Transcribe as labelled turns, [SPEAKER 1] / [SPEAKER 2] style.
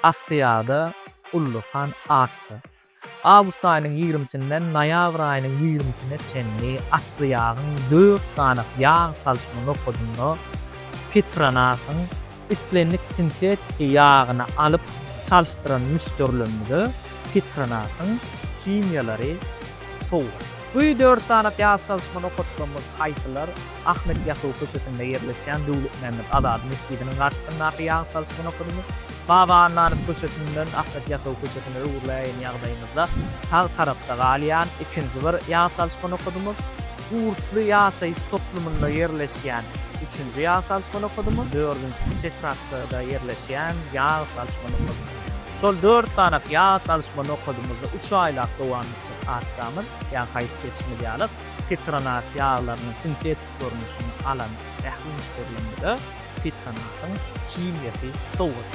[SPEAKER 1] Aslyýagda ullakan aksiýa. Awgust aýynyň ýigrimisinden noýabr aýynyň ýigrimisine çenli Aslyýagyň dört sany ýag çalyşma nokadynda Petronasyň islendik sintetiki ýagyny alyp çalyşdyran müşderilerimize Petronasyň himiýalary sowgat. Bu dört sany ýag çalyşma nokatlarymyz haýsylar? Ahmet Ýasawy köçesinde ýerleşýän Döwletmämmet Azady metjidiniň garşysyndaky ýag çalyşma nokadymyz, Baba Annanow köçesinden Ahmet Ýasawy köçesine öwrüläýen ýagdaýymyzda sag tarapda galýan ikinji bir ýag çalyşma nokadymyz, Gurtly ýaşaýyş toplumynda ýerleşýän üçünji ýag çalyşma nokadymyz, dördünji Kiçi Etrapçada ýerleşýän ýag çalyşma nokadymyz. Şol dört sany ýag çalyşma nokadymyzda üç aýlap dowam etjek aksiýamyz, ýaňky aýdyp geçişimiz ýaly, Petronas ýaglarynyň sintetik görnüşini alan ähli müşderilerimize Petronasyň himiýasy sowgat.